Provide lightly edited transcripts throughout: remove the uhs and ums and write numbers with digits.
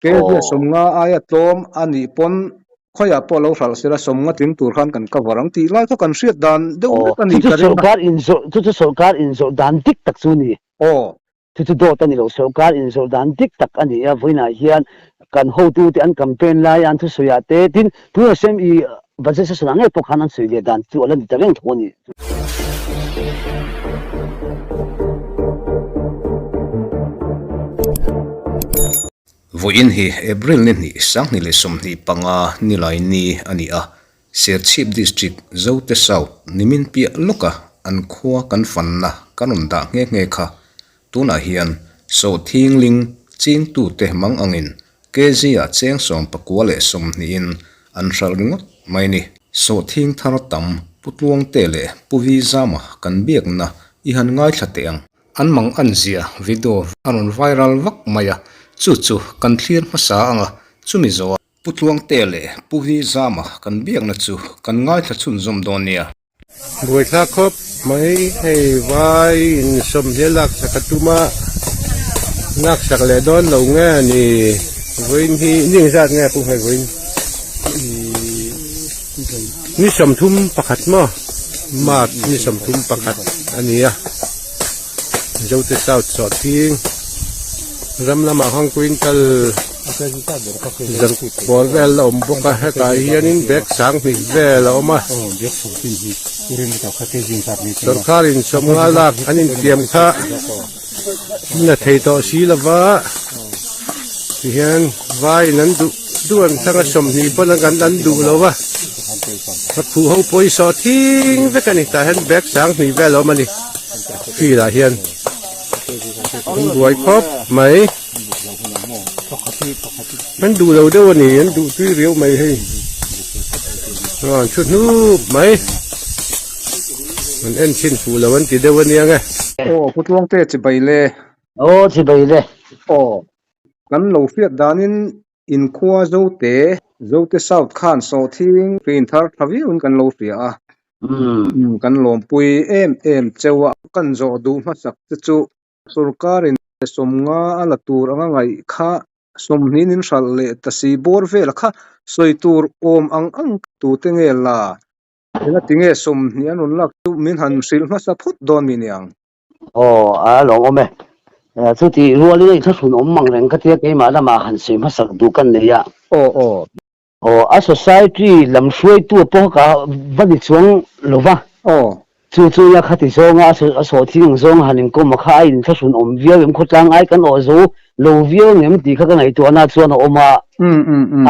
Kg 50 aia tlawm a nih pawn khawiah pawh lo hralh sela 50 tling tur khan kan cover ang tih lai kha kan hriat dan deuh vek a nih ka ring a. Chu chu sorkar inzawrh dan dik tak chu a ni. Aw. Chu chu dawt a ni lo, sorkar inzawrh dan dik tak a ni a, vawiinah hian kan hotute an campaign laia an thusawi ah te, tin tuna SME budget session ah ngei pawh khan an sawi leh dan chu a la ni ta reng tho a ni. Vawiin hi April ni hnih 2025 nilai ni a ni a, Serchhip District Zote South nimin piah lawka an khua kan fanna kan rawn dah nghe nghe kha. Tunah hian Sawhthingling chingtute mang angin kg-ah cheng 29 in an hralh ringawt mai ni. Sawhthing thar tam Pu Tluangte leh Pu Vi Zama kan biakna i han ngaithla teh ang. An mang an zia video a rawn viral vak mai a, chu chu kan thlir hmasa ang a, chumi zawh a. Pu Tluangte leh Pu Vi Zama kan biakna chu kan ngaithla chhunzawm dawn nia. Buaithlak khawp mai hei vai insawmhne laksak a tum a, laksak leh dawn lo nge a ni vawiin hi ni engzat nge a pu hei vawiin ni 31 maw March ni 31 a ni a Zote South Sawhthing ram lamah khan quintal Zangpawl vel a awm bawk a hetah hianin bag 2000 vel a awm a sorkarin 50 lak an intiam kha na thei tawh si lova tihian vaiin an duh duh an thlang a 20 pawn an an duh lo va a khuh ho pawisa thing vek a ni tah hian bag 2000 vel a awm a ni field ah hian an buai khawp mai. An duh lo deuh a ni, an duh tui riau mai hei. An thu hnup mai. An en chhin fuh lo an ti deuh a nia nge. Aw Pu Tluangte chibai le. Aw chibai le. Aw kan lo hriat danin inkhua Zote, Zote South khan sawhthing rin thar tha viauin kan lo hria a. Kan lawmpui em em cheu a. Kan zawh duh hmasak te chu Sorkarin 50 a la tur anga ngaih kha 20 in hralh leh ta si bawr vel kha sawi tur awm ang ang tute nge la? Engati nge 20 an rawn lak chu min han hrilh hmasa phawt dawn mi niang? Aw, a lawm awm e. Chuti rualin a inthlahrun awm mang reng ka tia keimah lamah han sawi hmasak duh ka nei a. Aw aw. Aw, a society lam hruaitu pawh ka va ni chuang lo va. Aw. Chu chu nia khati zawnga a sawhthing ang zawng han inkawm a kha a inthlahrun awm viau em, khawtlang ai kan awh zo lo viau ang em tih kha ka ngaihtuahna chuan a awm a.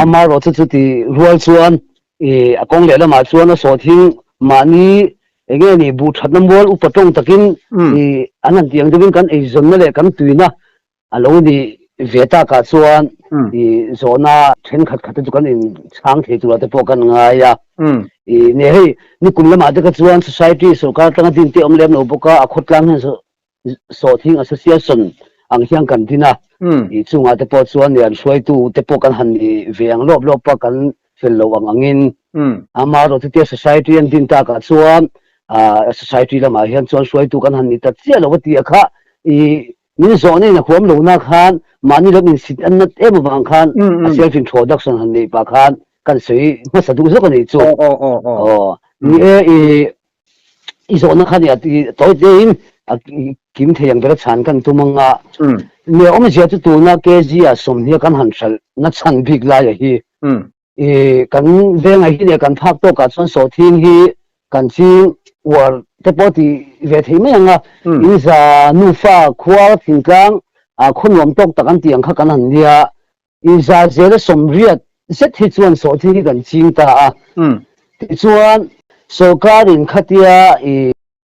Amaherawh chu chuti rual chuan i a kawng lehlamah chuan a sawhthing mahni enge ni buh thatna mual upa tawng takin i an han tih ang deuhin kan eizawnna leh kan tuina A lo nih ve takah chuan i zawhna thenkhat khat te chu kan inchhang thei turah te pawh kan ngai a. I ne hei nikum lamah te kha chuan society sorkar atanga din te awm lem lo bawk a, a khawtlang hian Sawhthing Association ang hian kan din a. I chungah te pawh chuan an hruaitu te pawh kan han ni ve ang lawp lawp a, kan fel lo ang angin. Amaherawhchu chutia society an din takah chuan society lamah hian chuan hruaitu kan han ni ta chiah lo a tih a kha i Min zawhna in a huam lohna khan mahni lam insit an nat em avang khan a self introduction han neih pah khan kan sawi hmasa duh zawk a nih chu. Aw ni e i i zawhna kha nia i tawi te in a kim thei ang bera chhan kan tum ang a. Nia awmzia chu tuna kg ah 20 kan han hralh na chhan bik lai a hi. I kan vengah hi leh kan phak tawkah chuan sawhthing hi kan ching uar te pawh ti ve thei mai ang a, in za nufa khua thingtlang ah khaw nuam tawk tak an tih ang kha kan han nia, in za zela 80 zet hi chuan sawhthing hi kan ching ta a, tichuan sorkarin khatia i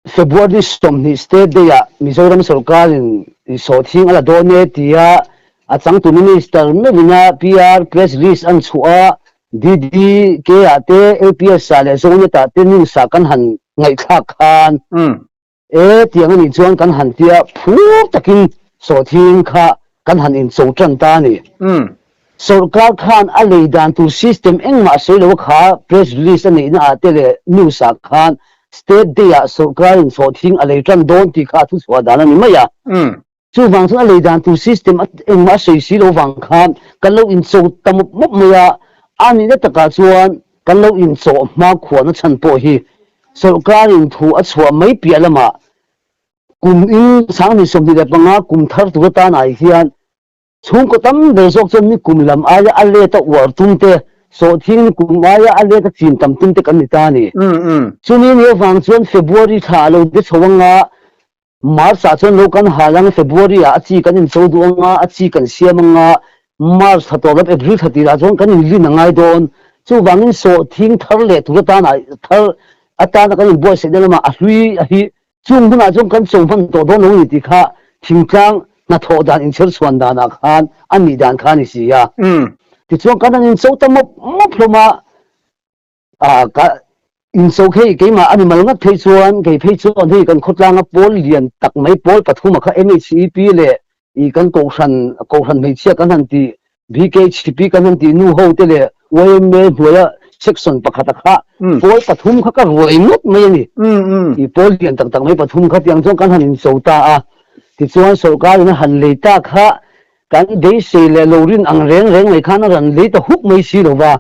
February 20 State Day ah Mizoram sorkarin sawhthing a la dawn e tia a changtu Minister meuhin a PR press release an chhuah a, DDK ah te, LPS ah leh Zonet ah te news ah kan han ngaihthlak khan e tiang a nih chuan kan han tia phur takin sawhthing kha kan han incho tan ta a ni. Sorkar khan a lei dan tur system engmah sawi lo a kha press release a neihna ah te leh news ah khan State Day ah sorkar in sawhthing a lei tan dawn tih kha a thuchhuah dan a ni mai a. Chuvang chuan a lei dan tur system a engmah a sawi si lo vang khan kan lo incho ta mawp mawp mai a, a nihna takah chuan kan lo inchawh hma khuahna chhan pawh hi sawrkarin thu a chhuah mai piah lamah kum in 2025 kum thar tur atanah hian chhungkaw tam ber zawk chuan ni kum lam aia a let a uar tum te, sawhthing ni kum aia a let a chin tam tum te kan ni ta a ni. Chumi ni avang chuan February thla a lo de chho anga March ah chuan lo kan hal ang, February ah a chi kan incho duh ang a, a chi kan siam ang a, March thla tawh lam April thla tirah chuan kan inlin a ngai dawn. Chuvangin sawhthing thar leh tur atana thar atana kan inbuatsaihna lamah a hlui a hi chung hunah chuan kan cho hman tawh dawn lo a ni tih kha thingtlang hnathawh dan inchher chhuan danah khan a nih dan kha a ni si a. Tichuan kan han incho ta mawp mawp hlawm a. Ah ka inso khei keimah a ni mal ngat phei chuan kei phei chuan hei kan khawtlanga pawl lian tak mai pawl pathum a kha MHEP leh i kan kohhran kohhran hmeichhia kan han tih BKHP kan han tih nu ho te leh YMA hnuaia section pakhat a kha pawl pathum kha ka ruai ngawt mai a ni. I pawl lian tak tak mai pathum kha tiang chuan kan han inso ta a. Tichuan sawrkarin a han lei ta kha kan beisei leh lo rin ang reng reng mai khan a rawn lei ta huk mai si lo va.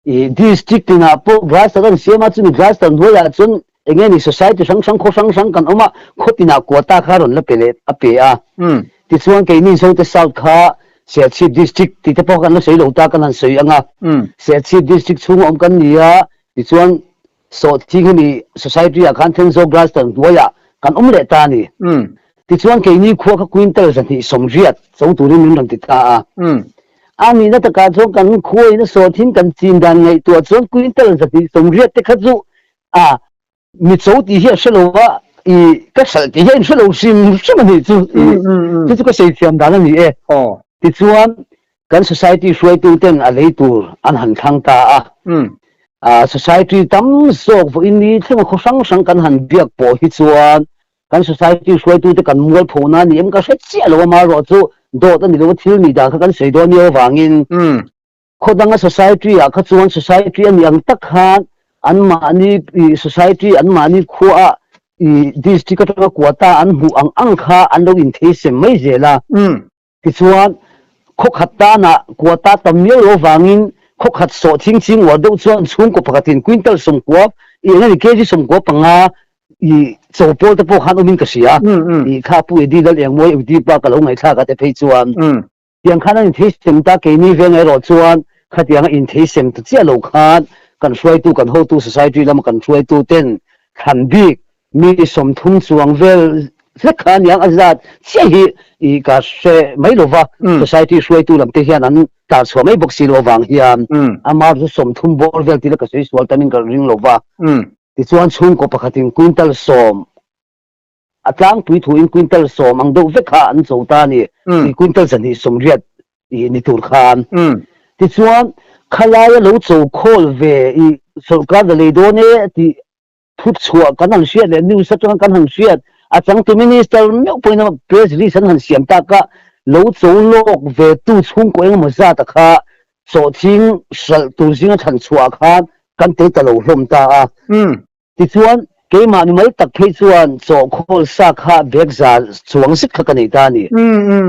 I district tinah pawh cluster an siam a, chumi cluster hnuaiah chuan eng nge ni society hrang hrang, khaw hrang hrang kan awm a, khaw tinah quota kha rawn la pe leh a pe a. Tichuan keini Zote South kha Serchhip district tih te pawh kan la sawi lo ta kan han sawi ang a. Serchhip district chhunga awm kan ni a, tichuan Sawhthing hemi society ah khan Thenzawl cluster hnuaiah kan awm leh ta a ni. Tichuan keini khua kha quintal 280 cho turin min rawn ti ta a. A nihna takah chuan kan khuain a sawhthing kan chin dan ngaihtuah chuan quintal 280 te kha chu a mi cho tih hi a hre lo a, i ka hralh tih hi a inhre lo hrim hrim a nih chu. Chu chu ka sawi thiam dan a ni e. Tichuan Kan society hruaituten a lei tur an han thlang ta a. Society tam zawk vawiin ni thlenga khaw hrang hrang kan han biak pawh hi chuan kan society hruaitute kan mualpho na ni em ka hre chiah lo a, amaherawhchu dawt a ni lo a, thil nih dan kha kan sawi dawn nia avangin khaw danga society ah kha chuan society a nih ang tak khan anmahni society anmahni khuaah district atanga quota an hmuh ang ang kha an lo intheisem mai zel a. Tichuan, khaw khat tanah quota tam miau lo vangin khaw khat sawh thing ching uar deuh chuan chhungkaw pakhatin quintal 90 i eng emaw kg 95 i chaw pawl te pawh khan awmin ka hria. I kha Pu Eddie Lal Engmawi Eudi pa ka lo ngaihthlak a te phei chuan tiang khan an intheisem ta keini veng erawh chuan khatianga intheisem ta chiah lo khan kan hruaitu kan hotu society lama kan hruaitu ten thlan bik Mi 30 chuang vel hlek kha aniang a zat chiah hi i ka hre mai lo va, society hruaitu lam te hian an tar chhuah mai bawk si lo avang hian amah chu 30 bawr vel tila ka sawi sual tamin ka ring lo va. Tichuan chhungkaw pakhatin quintal 10 a tlangpui thuin quintal 10 ang deuh vek kha an cho ta a ni, i quintal 280 i ni tur khan. Tichuan khalaia lo cho khawl ve i sawrkar la lei dawn e tih Thuchhuah kan han hriat leh news atanga kan han hriat, a changtu Minister meuh pawhin a press release an han siam tak a, lo cho lawk ve tu chhungkaw engemaw zat a kha sawhching hralh tur zinga thlan chhuah ah khan kan tel ta lo hlawm ta a. Tichuan, keimah ni mal tak phei chuan chaw khawl sa kha bag za chuang zet kha ka nei ta a ni.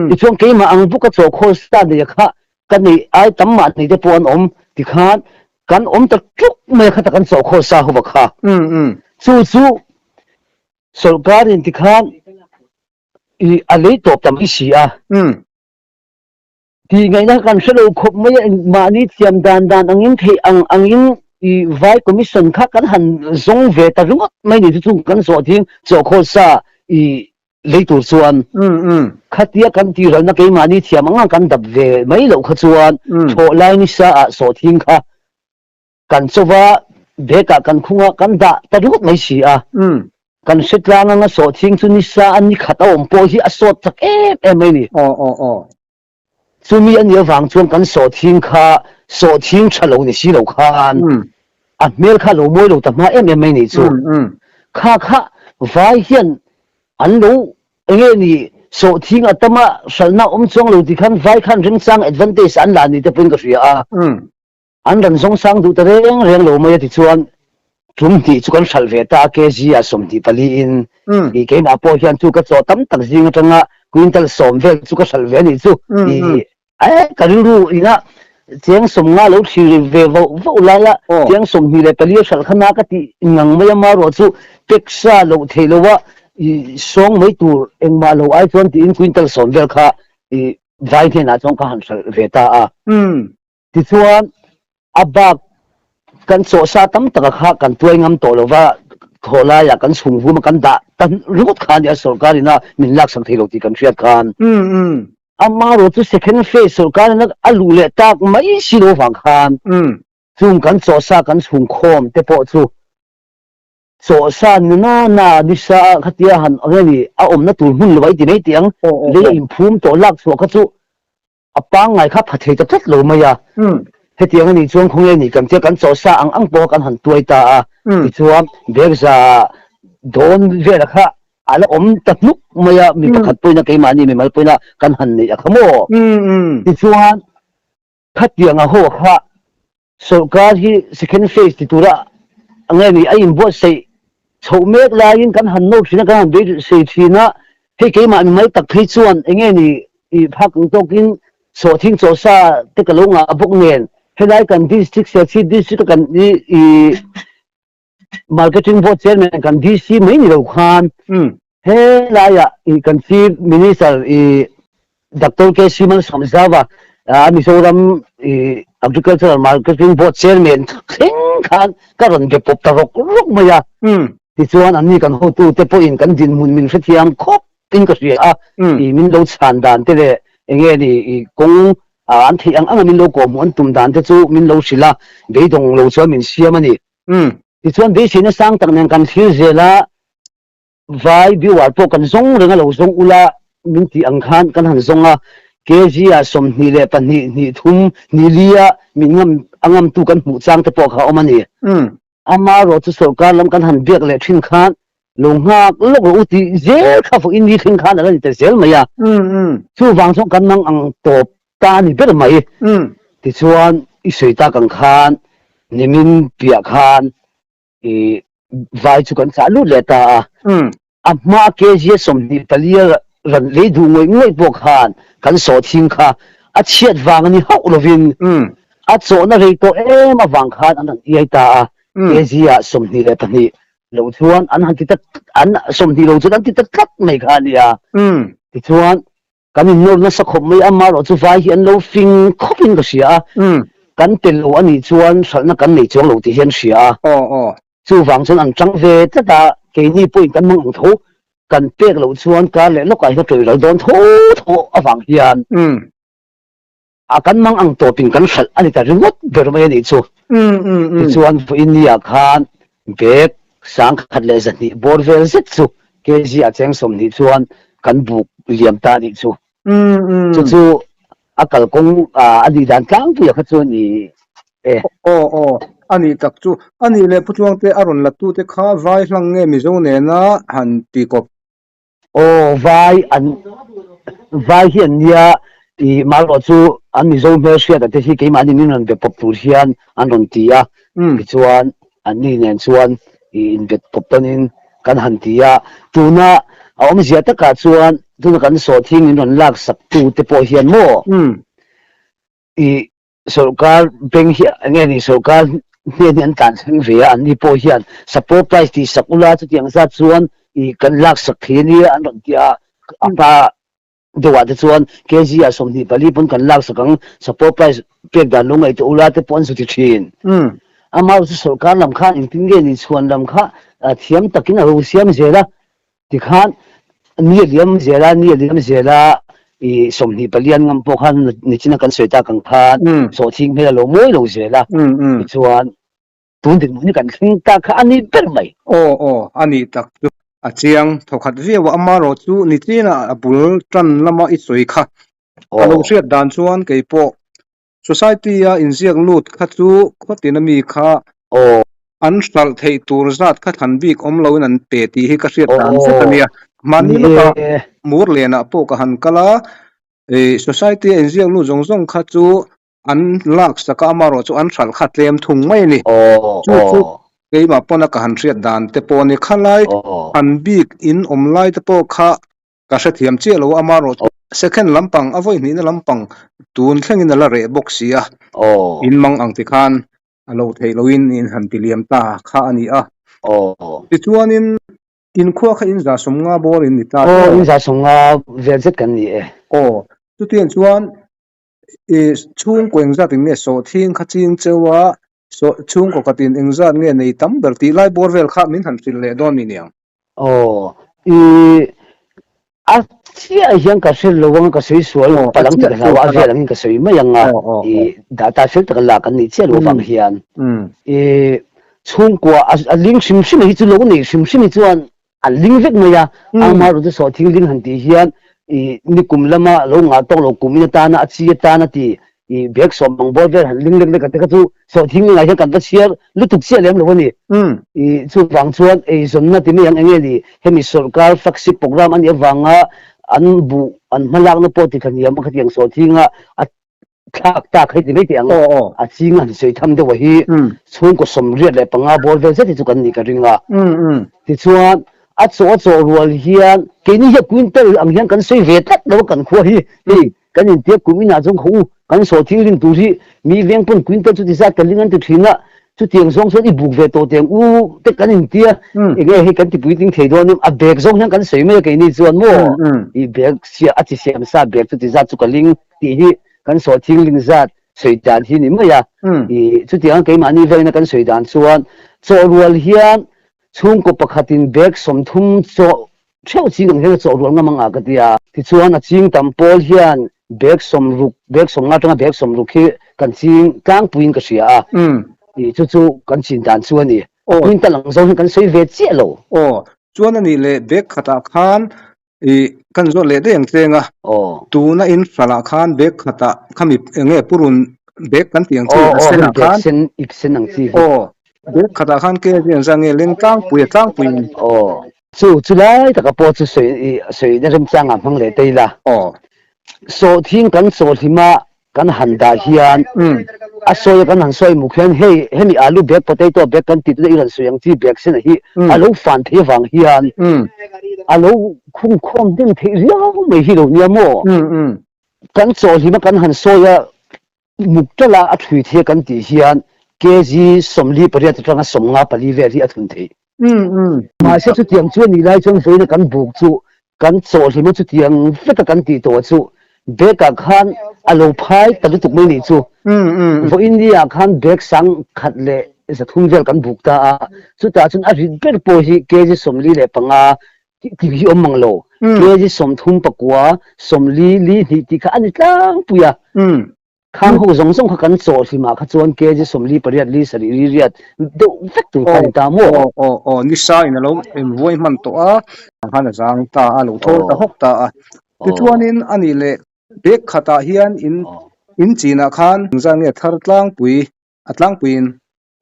Tichuan, keimah ang bawka chaw khawl sa neia kha ka neih ai tam mah nei te pawh an awm tikhan kan awm ta tluk mai a khata kan chawh khaw sa hova kha. Chu chu sawrkar in tikhan i a lei tawp ta mai si a. Tih ngaihna kan hre lo khawp mai a, mahni thiam dan dan angin theih ang angin i vai commission kha kan han zawng ve ta ringawt mai ni chu chung kan zawh ding chawh khaw sa i lei tur chuan khatia kan tiralna keimahni thiam anga kan dap ve mai loh kha chuan thawh lai nisa ah sawhthing kha kan chauva bag ah kan khung a kan dah ta ringawt mai si a. Kan hre tlang anga sawhthing chu nisa a ni khat a awm pawh hi a sawt chak em em mai ni. Chumi a nih avang chuan kan sawhthing kha sawhthing tha lo ni si lo khan a hmel kha a lo mawi lo ta hma em em mai nih chu. Kha kha vai hian an lo eng nge ni sawhthing a tama hralhna awm chuang lo ti khan vai khan remchang advantage an la ni te pawhin ka hria a. An rawn zawng sang duh ta reng reng lo mai a tichuan. Tum hnih chu kan hralh ve ta a, kg ah 24 in. I keimah pawh hian chu ka chaw tam tak zing atanga quintal 10 vel chu ka hralh ve a nih chu. I e ka rilru ina cheng 50 lo thlir ve voh voh lai a, cheng 24 a hralh kha na ka tih ngang mai a, marawh chu peksa loh theih loh a i sawng mai tur engmah lo ai chuan tiin quintal 10 vel kha i vai hnenah chuan ka han hralh ve ta a. Tichuan, a bak kan chawhsa tam taka kha kan tuai ngam tawh lova, thaw laiah kan chhung vum a kan dah ta ringawt kha a nia, sorkar ina min laksak thei lo tih kan hriat khan. Amaherawh chu second phase sorkar ina a luh leh tak mai si lo vang khan chung kan chawhsa kan chhung khawm te pawh chu chawhsa nuna na nisa khatia han eng nge ni a awmna tur hmun lo a i ti mai tih ang, lei a inphum tawh lak chhuah kha chu A pangngai kha pha thei ta tlat lo mai a. Hetiang a nih chuan khawnge nih kan tia kan chawhsa ang ang pawh kan han tuai ta a. Tichuan Bekza dawn vela kha a la awm ta hnuk mai a, mi pakhat pawhin a keimahni mimal pawhin a kan han neih a kha maw? Tichuan khatiang a haw kha Sawrkar hi second phase ti tura nge ni a inbuatsaih chhoh mek laiin kan han nawr thin a, kan han beisei thin a, hei keimah mimal tak phei chuan enge ni i phak ang tawkin sawhthing chawhsa te ka lo ngah bawk nen helai kan district Serchhip district a kan i marketing board chairman kan DC mai ni lo khan He laiah i kan Chief Minister i Doctor KC Malsawmzauva a Mizoram i Agricultural Marketing Board Chairman thleng khan ka rawn be pawp ta rawk rawk mai a. Tichuan anni kan hotute pawhin kan dinhmun min hrethiam khawp in ka hria a, i min lo chhan dan te leh enge ni i kawng an theih ang anga min lo kawhhmuh an tum dan te chu min lo hrilh a, beidawng lo chuan min siam a ni. Tichuan beiseina sang tak nen kan thlir zel a, Vai viewer pawh kan zawng reng a lo zawng ula min tih ang khan kan han zawng a, kg ah 22, hnih thum, hnih li a min ngam a ngamtu kan hmuh chang te pawh kha a awm a ni. Amaherawh chu sorkar lam kan han biak leh thin khan lo nghak lawk rawh u tih zel kha vawiin ni thleng khan a la ni ta zel mai a. Chuvang chuan kan mang ang tawp ta a ni ber mai. Tichuan i sawi tak ang khan nimin piah khan i vai chu kan chah lut leh ta a. A hma kg 24 a ran lei duh ngawih ngawih pawh khan kan sawhthing kha a chhiat vang a ni hauh lovin a chawhna rei tawh em avang khan an han iai ta a. Kg ah 22 lo chuan an han ti ta an 20 lo chuan an ti ta tlat mai kha a nia. Tichuan Kan innawr nasa khawp mai a, amaherawh chu vai hi an lo fing khawpin ka hria a, kan tel lo a nih chuan hralhna kan nei chuang lo tih hi an hria a. Chuvang chuan an tang ve tlat a, keini pawhin kan hmang ang tho, kan pek loh chuan kar leh lawkah hian a tawih ral dawn tho tho avang hian a kan mang ang tawpin kan hralh a ni ta ringawt ber mai a nih chu. Tichuan vawiin ni-ah khan bag 1100 bawr vel zet chu kg ah cheng 20 chuan kan buk liam ta a nih chu. Chu chu a kalkawng a nih dan tlangpuia kha chu a ni e. Aw aw, a nih tak chu. A nih leh Pu Tluangte a rawn latute kha vai hlang nge Mizo nena han ti kawp? Aw vai an vai hi an nia i marawh chu an Mizo hmelhriat a te hi keimahni min rawn be pawp tur hian an rawn ti a, tichuan anni nen chuan i inbe pawp tawnin kan han ti a, tuna a awmzia takah chuan tuna kan sawhthing min rawn laksak tu te pawh hian maw i Sorkar bank hi eng nge ni sorkar hnen hi an tlan thleng ve a, anni pawh hian support price tih sak ula chutiang zat chuan ih kan lak sak thei a nia an rawn ti a, a hma deuhah te chuan kg ah 24 pawn kan lak sak ang support price pek dan lo ngaihtuah ula te pawh an zu ti thin. Amaherawhchu sorkar lam khan engtin nge ni chhuan lam kha thiam takin a lo siam zel a, Tikhan ni a liam zel a, ni a liam zel a, i 24 an ngam pawh khan nichina kan sawi tak ang khan sawhthing hmel a lo mawi lo zel a, tichuan tun dinhmun hi kan thleng tak kha a ni ber mai. Aw aw, a nih tak chu a chiang thawkhat viau a, amaherawh chu nichina a bul tan lama i sawi kha ka lo hriat dan chuan keipawh Society-a inziak lut kha chu khawtin ami kha an hralh theih tur zat kha thlan bik awm loin an pe tih hi ka hriat dan zet a nia. Mahni lawkah Murlenah pawh ka han kal a, Society-a inziak lut zawng zawng kha chu an laksak a, amaherawh chu an hralh kha tlem thung mai a ni. Chu chu. Keimah pawna ka han hriat dan te pawh a ni. Khalai an bik in awm lai te pawh kha ka hrethiam chiah lo a, amaherawhchu second lampang a vawi hnihna lampang tun thlengin a la reh bawk si a, in mang ang ti khan a lo theih loin in han ti liam ta kha a ni a. Tichuanin inkhua kha in 150 bawr in ni ta Aw, in 150 vel zet kan ni e. Aw, chutiang chuan i chhungkaw engzat in nge sawhthing kha ching cheu a, chhungkaw khatin engzat nge nei tam ber tih lai bawr vel kha min han hrilh leh dawn mi niang. Aw, i a chiah hian ka hre lo anga ka sawi sual palh ang tih ka hlau a, a vel angin ka sawi mai ang a, i data fel taka lak an nih chiah loh avang hian i chhungkua a ling hrim hrim hi chu lo nei hrim hrim hi chuan an ling vek mai a, amaherawhchu chu sawhthing ling han tih hian i nikum lama lo ngah tawk lo kum in atana a chi atana ti i bag sawm ang bawr vel han ling lek lek a te kha chu sawhthing lingah hian kan va chhiar lutuk chiah lem lo a ni. I chuvang chuan eizawnna ti mai ang enge ni hemi sawrkar flagship program a nih avanga an buh an hmalakna pawh ti thla hniam a khatiang sawhthing a a thlak tak hei ti mai teh ang a ching a han sawi tham deuh a hi chhungkaw 85 bawr vel zet hi chu kan nih ka ring a. Tichuan a chaw a chaw rual hian keini hian quintal ang hian kan sawi ve tlat lo a kan khua hi hei kan intia kum inah chuan khaw u kan sawhthing ring tur hi mi veng pawn quintal chuti zat kan ring an ti thin a chutiang zawng chuan i buk ve tawh teh ang u te kan intia enge hei kan ti puitling thei dawn em a bag zawng hian kan sawi mai a keini chuan maw i bag sia a chi siam sa bag chuti zat chu ka ling tih hi kan sawhthing ling zat sawi dan hi ni mai a i chutiang keimahni vengina kan sawi dan chuan chaw rual hian Chhungkaw pakhatin bag 30 chaw theuh ching ang hian a chawh rual ngam ang a ka ti a. Tichuan a ching tam pawl hian bag 60, bag 50 atanga bag 60 hi kan ching tlangpuiin ka hria a. Ih chu chu kan chin dan chu a ni. Quintal ang zawng hian kan sawi ve chiah lo. Aw, chuan a nih leh bag khatah khan ih kan zawt leh daih ang tleng a. Tuna in hralah khan bag khatah khami eng nge purun bag kan tih ang chi a senah khan. Aw, aw, bag sen, ip sen ang chi hi. Aw, Bag khatah khan kg an zah nge leng tlangpui a tlangpui in. Aw. Chu chu lai taka pawh chu sawi sawi na remchang ah hmang leh ta ila. Aw. Sawhthing kan sawhlim a kan han dah hian a sawi a kan han sawi muk hian hei hemi alu bag potato bag kan tih tuna i rawn sawi ang chi bag sen ah hi a lo fan thei avang hian a lo khung khawm hnem theih riau mai hi lo nia maw? Kan chawhlim a kan han sawi a Muk tala a thui thei kan tih hian kg 48 atanga 54 vel hi a thun theih. Mahse chutiang chu a nih lai chuan vawiina kan buk chu kan chawhhlima chutiang veka kan tih tawh chu bag ah khan a lo phai ta lutuk mai nih chu. Vawiin ni ah khan bag 1300 vel kan buk ta a, chutah chuan a rit ber pawh hi kg 45 tih hi awm mang lo. Kg 39, 40 li hnih tih kha a ni tlangpui a. Khang ho zawng zawng kha kan chaw hlimah kha chuan kg 48 li sarih ri riat deuh vek tur kha a ni ta maw? Aw aw aw nisa in a lo invuai hman tawh a, khan a zang ta a, lo thawl ta hawk ta a. Tichuanin a nih leh bag khatah hian in in chinah khan engzat nge thar tlangpui a tlangpuiin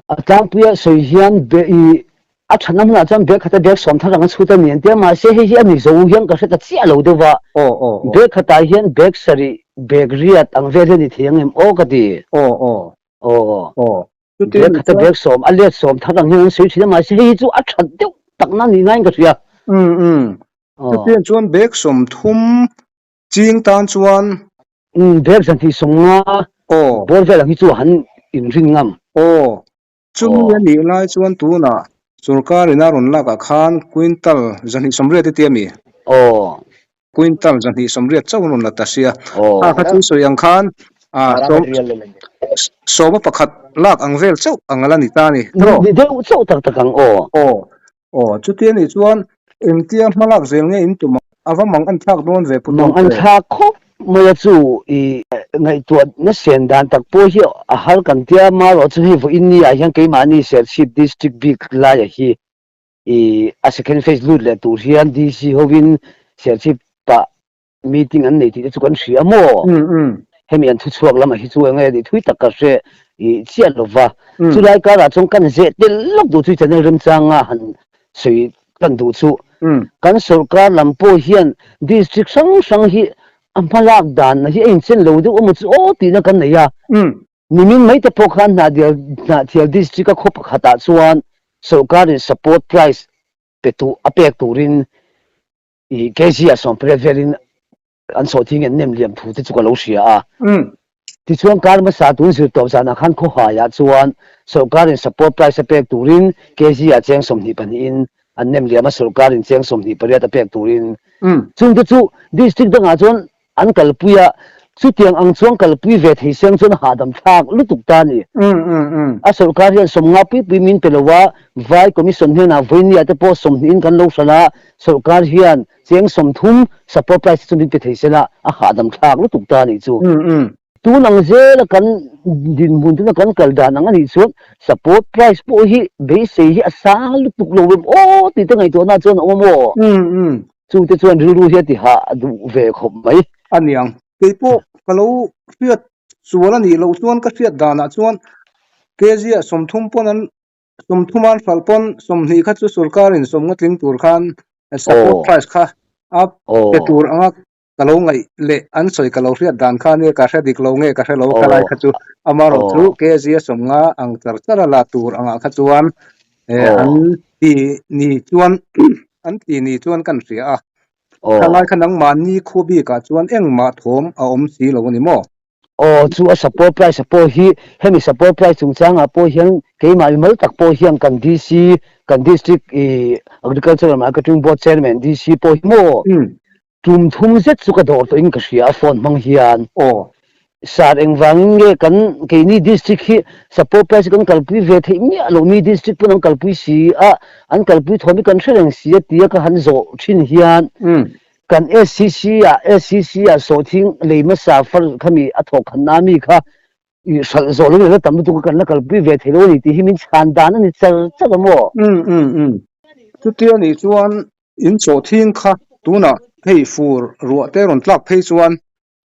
A tlangpuia sawi hian be i a thatna hmunah chuan bag khata bag 10 thar ang a chhut a ni an ti a, mahse hei hi a ni zo hian ka hre ta chiah lo deuh a. Aw aw aw. Bag khatah hian bag sarih, bag riat ang vel hi a ni thei ang em aw ka ti. Aw aw. Aw. Aw. Chuti Bag khata bag 10, a let 10 thar ang hian an sawi thin a, mahse hei hi chu a that deuh takna ni ngaiin ka hria. Umm umm. Aw. Chutiang chuan bag 30 ching tan chuan Umm bag 250 Aw. bawr vel ang hi chu han inrin ngam. Aw. Chumi a nih lai chuan tunah sorkar in a rawn lak ah khan quintal 280 i ti a mi? Aw. Quintal 280 chauh an rawn la ta sia. Aw. Kha kha chu sawi ang khan ah sawm sawma pakhat lak ang vel chauh ang a la ni ta a ni. Ni deuh chauh tak tak ang aw. Aw. Aw, chuti a nih chuan engtia hmalak zel nge in tum ang? A va mang an thlak dawn ve Pu Mang an Tawngte. thlak khawp mai a chu i ngaihtuahna sen dan tak pawh hi a har kan tia marawh chu hei vawiin ni ah hian keimahni Serchhip District bik laia hi i a second phase lut leh tur hian DC hovin Serchhip ah meeting an nei tih te chu kan hria maw? Hemi an thuchhuak lamah hi chu eng nge tih thui tak ka hre i chiah lo va. Chulai karah chuan kan zeh tel lawk duh chu channel remchanga han sawi tan duh chu kan sorkar lam pawh hian district hrang hrang hi a hmalak dan hi a inchen lo deuh emaw chu aw tihna kan nei a. Nimin mai te pawh khan Hnahthial District a khaw pakhatah chuan. Sorkarin support price pe tu a pek turin i kg ah 18 velin an sawhthing an nem liam thu te chu ka lo hria a. Tichuan kar hmasa tun zir tawp zanah khan khawhaiah chuan sorkarin support price a pek turin kg ah cheng 22 in an nem liam a, sorkarin cheng 28 a pek turin. Chungte chu district dangah chuan an kalpui a, chutiang ang chuan kalpui ve thei seng chuan hahdam thlak lutuk ta a ni. A sorkar hian 50 pui pui min pe lo a, vai commission hnenah vawinia te pawh 20 in kan lo hralh a, sorkar hian cheng 30 support price chu min pe thei sela a hahdam thlak lutuk ta a nih chu. Tun ang zela kan dinhmun tuna kan kal dan ang a nih chuan support price pawh hi beisei hi a sang lutuk lo em aw tih te ngaihtuahna chuan a awm a maw? Chungte chuan rilru hi a ti hah duh ve khawp mai. A niang. Kei pawh ka lo hriat sual a nih loh chuan ka hriat danah chuan kg ah 30 pawn an 30 an hralh pawn 20 kha chu sorkarin 50 tling tur khan support price kha a pe tur anga ka lo ngaih leh an sawi ka lo hriat dan kha nia ka hre dik lo nge ka hre lo kha lai kha chu amarawh chu kg a 50 ang char char a la tur angah kha chuan an ti ni chuan an ti ni chuan kan hria a thalai kha nangmahni khu bikah chuan engmah thawm a awm si lo a ni maw? Aw chu a support price a pawh hi hemi support price chungchangah pawh hian keimah mimal tak pawh hian kan DC kan district ih agricultural marketing board chairman DC pawh hi maw Tum thum zet chu ka dawr tawhin ka hria a phone hmang hian. Aw. Sir engvangin nge kan keini district hi support price hi kan kalpui ve theih miah lo mi district pawn an kalpui si a an kalpui thawm hi kan hre reng si a tia ka han zawh thin hian kan SCC ah SCC ah sawhthing lei hmasa far khami a thawk khanna ami kha i hralh zawh lo la tam lutuk a kan la kalpui ve thei lo a ni tih hi min chhan dan a ni char char a maw? Umm umm umm. Chutia nih chuan In sawhthing kha tunah hei fur ruah te rawn tlak phei chuan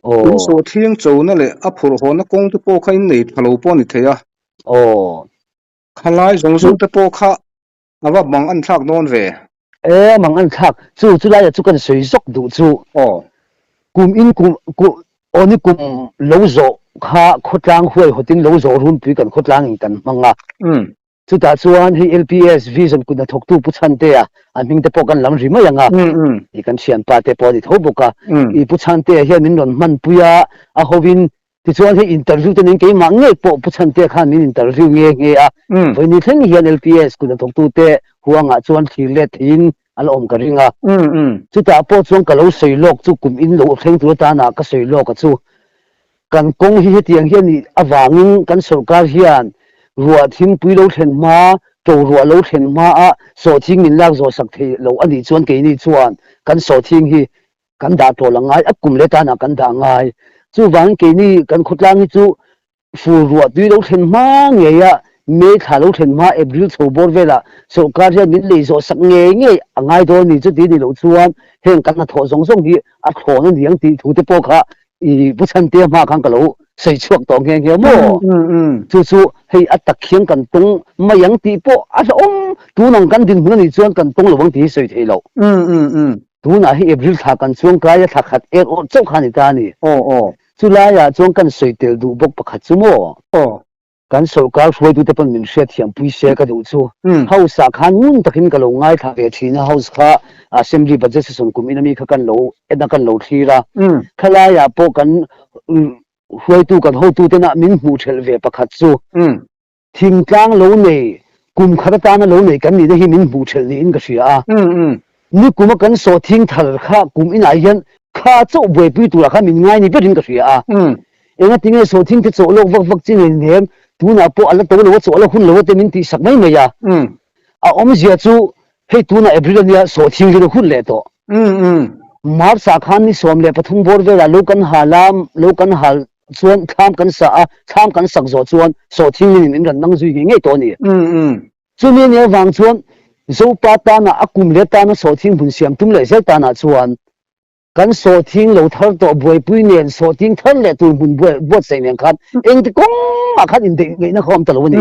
in sawhthing chona leh a phurh hawna kawng te pawh kha in nei tha lo pawh a ni thei a. Khalai zawng zawng te pawh kha a va mang an thlak dawn ve. E mang an thlak chu chu laiah chu kan sawi zawk duh chu. Kum in kum aw ni kum lo zawh kha khawtlang huaihawtin lo zawh runpui kan khawtlang in kan hmang a. Chutah chuan hei LPS Vision kut hnathawktu Pu Chhantea, a hming te pawh kan lam ri mai ang a, i kan thianpa te pawh a ni tho bawk a, i Pu Chhantea hian min rawn hmanpui a, a hovin tichuan hei interview te nen keimah ngei pawh Pu Chhantea khan min interview nghe nghe a, vawiin thleng hian LPS kut hnathawktu te huangah chuan thlir let theiin a la awm ka ring a. Chutah pawh chuan ka lo sawi lawk chu kum in lo thleng tur atana ka sawi lawk a chu kan kawng hi hetiang hian nih avangin kan sorkar hian ruah thingpui lo thlen hma, to ruah lo thlen hma a sawhthing min lak zawh sak thei lo a nih chuan keini chuan kan sawhthing hi kan dah tawh la ngai, a kum leh tanah kan dah ngai. Chuvangin keini kan khawtlang hi chu Fur ruah tui lo thlen hma ngei a, May thla lo thlen hma April chho bawr velah sorkar hian min lei zawh sak ngei ngei a ngai dawn ni chuti ni loh chuan heng kan hnathawh zawng zawng hi a thlawn a ni ang tih thu te pawh kha i Pu Chhantea hma khan ka lo sawi chhuak tawh nghe nghe maw? Chu chu hei a tak hian kan tawng mai ang tih pawh a hlauhawm, tun ang kan dinhmun a nih chuan kan tawng lo ang tih hi sawi thei loh. Tunah hi April thla kan chuang kai a thla khat er awrh chauh kha a ni ta a ni. Chu laiah chuan kan sawi tel duh bawk pakhat chu maw? Kan sorkar hruaitute pawn min hriatthiam pui se ka duh chu. House ah khan ngun takin ka lo ngaithla ve thin a, House kha Assembly Budget Session kum in ami kha kan lo en a kan lo thlir a. Khalaiah pawh kan hruaitu kan hotutena min hmuh thelh ve pakhat chu. Thingtlang lo nei, kum khat atana lo nei kan nihna hi min hmuh thelh niin ka hria a. Nikuma kan sawhthing thar kha kum inah hian kha chauh buaipui turah khan min ngai ni berin ka hria a. Engatinge sawhthing te chawh lawk vak vak chi nei hnem, tunah pawh a la to lo a, chawh a la hun lo a te min tihsak mai mai a. A awmzia chu hei tunah April ania sawhthing hi a hun leh tawh. March ah khan ni 13 bawr velah lo kan hal a, lo kan hal chuan thlam kan sa a, thlam kan sak zawh chuan sawhthing nin in rawn nang zui ngei ngei tawh a ni. Chumi nia vang chuan Zopa tana a kum leh tana sawhthing hmun siam tum leh zel tanah chuan kan sawhthing lo thar tawh buaipui nen sawhthing thar leh tur hmun buatsaih nen khan engti kawngah khan indeih ngaihna kha awm ta lo a ni.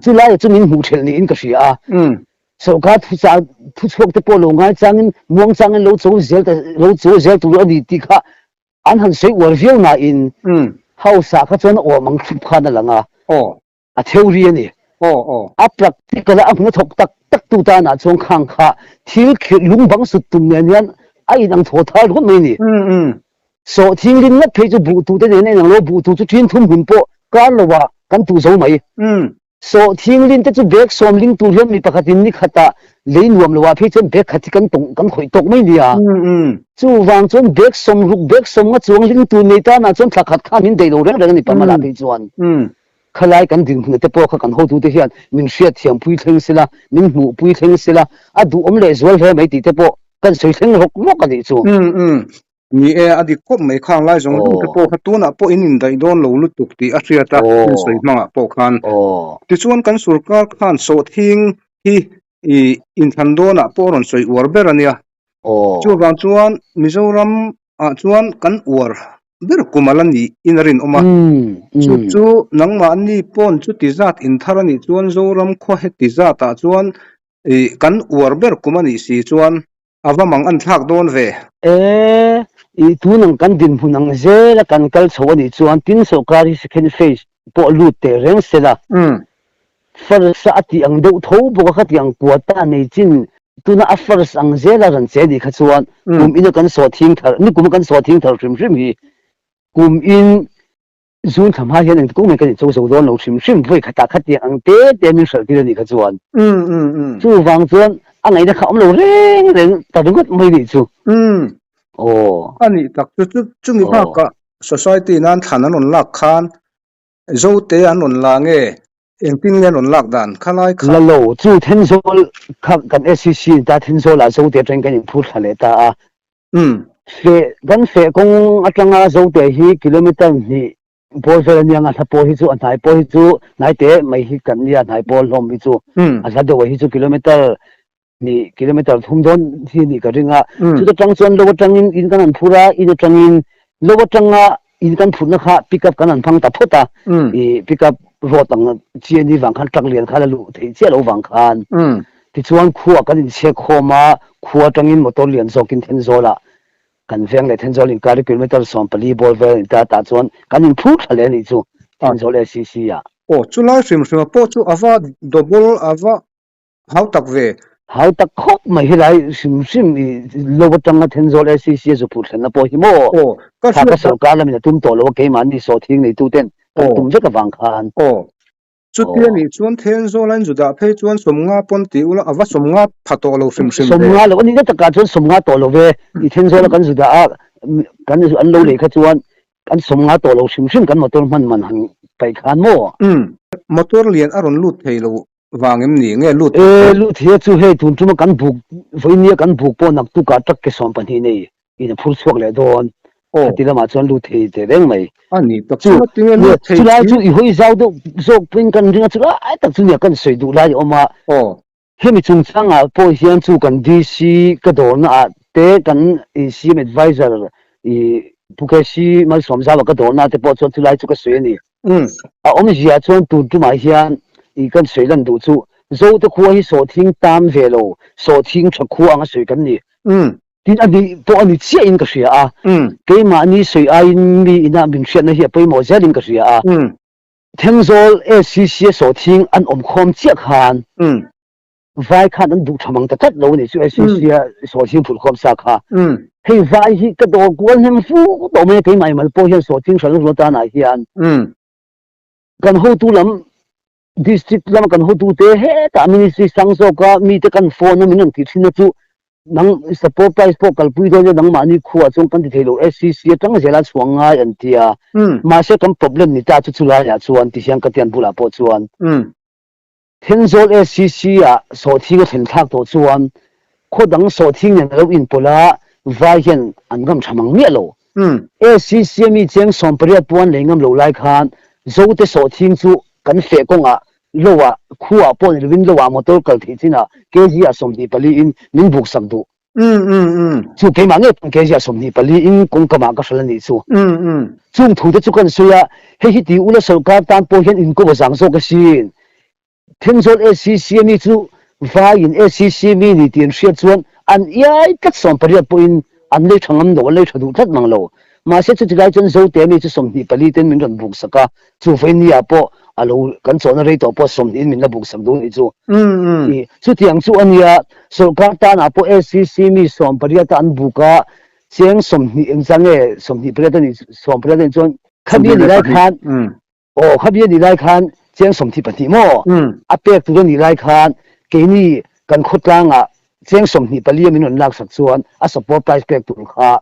Chulaiah chu min hmuh thelh niin ka hria a. Sorkar thuchhuak te pawh lo ngaichangin muangchangin lo cho zel lo cho zel tur a ni tih kha An han sawi uar viau nain House ah kha chuan a awm ang thlup khan a lang a, a theory a ni. Aw aw. A practical a a hmun a thawk tak tak tu tanah chuan khang kha thil khirh lung bang sut tum nen hian a inang thaw thar ringawt mai a ni. Sawhthing rin ngat phei chu buh tu te nen a inang lo, buh tu chu ṭhin thum hmun pawh kar lo ah kan tuh zo mai. Sawhthing rin te chu bag sawm ling tur hian mi pakhatin ni khatah lei nuam lo ah phei chuan bag khat hi kan tawng kan khawih tawk mai nia. Chuvang chuan bag sawm ruk bag sawm nga chuang ling tur nei tanah chuan thla khat khan min daih lo reng reng a ni Pamala phei chuan. Khalai kan dinhmun te pawh kha kan hotute hian min hriatthiam pui thleng sela, min hmuh pui thleng sela, a duhawm leh zual hle mai tih te pawh kan sawi thleng rawk rawk a nih chu. Umm umm. Ni e, a dik khawp mai khang lai zawng zawng te pawh kha tunah pawh in indaih dawn lo lutuk tih a hriat a, in sawi hmangah pawh khan. Tichuan kan sorkar khan sawhthing hi i inthlan dawnah pawh a rawn sawi uar ber a nia. Chuvang chuan Mizoram ah chuan kan uar ber kum a la nih in a rinawm a. Chu chu nangmahni pawn chuti zat inthar a nih chuan Zoram khua heti zat ah chuan ih kan uar ber kum a nih si chuan a va mang an thlak dawn ve. E, ih tun ang kan dinhmun ang zel a kan kal chho a nih chuan tin sawrkar hi second phase pawh lut teh reng se la. First a tih ang deuh tho bawk a khati ang quota nei chin tuna a first ang zel a rawn che nih kha chuan kum in a kan saw thing thar nikum a kan saw thing thar hrim hrim hi kum in zun thla hma hian engti kawng mai kan incho zo dawn lo hrim hrim vawi khatah khatiang ang te te min hralh tir a nih kha chuan chuvang chuan a ngaihna kha awm lo reng reng ta ringawt mai nih chu. Aw. A nih tak chu chu chumi bakah society nan thlan an rawn lak khan Zote an rawn la nge? Engtin nge an rawn lak dan kha lai kha? La lo, chu Thenzawl kha kan SCC ni ta, Thenzawl ah Zote atangin kan inphur thla leh ta a. Feh, kan feh kawng atanga Zote hi kilometre hnih bawr vel ania nga, hla pawh hi chu a hnai pawh hi chu hnai teh mai hi kan nia, hnai pawh hlawm hi chu a hla deuh ah hi chu kilometre Ni kilometer thum dawn hi nih ka ring a, chuta tang chuan lo atangin in kan han phur a, in atangin lo atanga in kan phurhna kha pick up kan han hmang ta phawt a, i pick up road ang chi a nih vang khan truck lian kha la luh theih chiah loh vang khan tichuan khua kan inchhek khawm a, khua atangin motor lian zawkin Thenzawl ah kan veng leh Thenzawl inkar hi kilometer 14 bawr vel a ni ta, tah chuan kan inphur thla leh a nih chu Thenzawl ACC ah. Aw chulai hrim hrim ah pawh chu a va double a va Hau tak ve. Hau tak khawp mai helai hrim hrim i lo atanga Thenzawl ACC a zu phur thlenna pawh hi maw? Aw, ka Kha hriat ka tak. sorkar lamin a tum tawh lo a keimahni sawhthing neitu ten kan tum vek avang khan. Aw, chutia Aw. nih chuan Thenzawl a in zu dah phei chuan 50 pawn ti ula a va 50 pha tawh lo hrim hrim ve. 50 lo a nihna takah chuan 50 tawh lo ve. I Thenzawl a kan zu dah a kan an lo lei kha chuan kan 50 tawh lo hrim hrim kan motor hman man han paih khan maw? Umm, motor lian a rawn lut thei lo Vang em ni? Nge lut E, lut hi a chu hei tun tuma kan buk vawinia kan buk pawh naktuk ah truck ke 12 nei in a phur chhuak leh dawn. Aw. Khati lamah chuan lut thei teh reng mai. A ni tak Chu, chu tinge nia, lut thei chulai si? chu i hawi zau deuh zawk pawhin kan ring a, chulai tak chu nia kan sawi duh lai a awm a. Aw. Hemi chungchangah pawh hian chu kan DC ka dawrna ah te kan i CM advisor i Pu KC Malsawmzau-a ka dawrna ah te pawh chuan chulai chu ka sawi a ni. A awmzia chuan tun tumah hian i kan sawi lan duh chu Zote khua hi sawhthing tam ve lo, sawhthing tha khua anga sawi kan ni. Tin a nih pawh a ni chiahin ka hria a, keimahni sawi aiin mi ina min hriatna hi a pawimawh zelin ka hria a. Thenzawl ACC a sawhthing an awm khawm chiah khan Vai khan an duh tha mang ta tlat lo a nih chu ACC a sawhthing phurh khawm sa kha. Hei vai hi ka dawr kual hnem fu tawh mai a keimah imal pawh hian sawhthing hran hran atanah hian kan hotu lam district lama kan hotu te hetah ministry sang zawka mite kan phone a min rawn tih thin na chu nang support price pawh kalpui dawn ila nangmahni khuaah chuan kan ti thei lo SCC atang zela chhuah ngai an ti a mahse kan problem ni ta chu chulaiah chuan ti hian ka tian bulah pawh chuan Thenzawl SCC ah sawhthing a thlen thlak tawh chuan khaw dang sawhthing nen a lo inpawlh a, vai hian an ngam tha mang miah lo. SCC a mi cheng 18 pawh an lei ngam lo lai khan Zote sawhthing chu kan feh kawngah lo ah khuaah pawh ni lovin lo ah motor kal theih chinah kg ah 24 in min buk sak duh. Chu keimah ngei pawn kg ah 24 in kawngkamah ka hralh a nih chu. Chung thu te chu kan sawi a, hei hi ti ula sorkar tan pawh hian inkaw a zang zawk asin. Thenzawl ACC a mi chu vaiin ACC mi ni tih an hriat chuan an iai tlat 18 pawhin an lei tha ngam lo, an lei tha duh tlat mang lo. Mahse chuti lai chuan Zote mi chu 24 ten min rawn buk sak a, chu vawinia pawh a lo kan chawhna rei tawh pawh 20 in min la buk sak duh nih chu. Tih chutiang chu a nia, sawrkar tanah pawh SCC mi 18 a an buk a, cheng 20 engzah nge 28 a nih 18 a nih chuan khami a nih lai khan Aw, khabi a nih lai khan cheng 22 maw? A pek tur a nih lai khan keini kan khawtlangah cheng 24 a min rawn laksak chuan a support price pek tur kha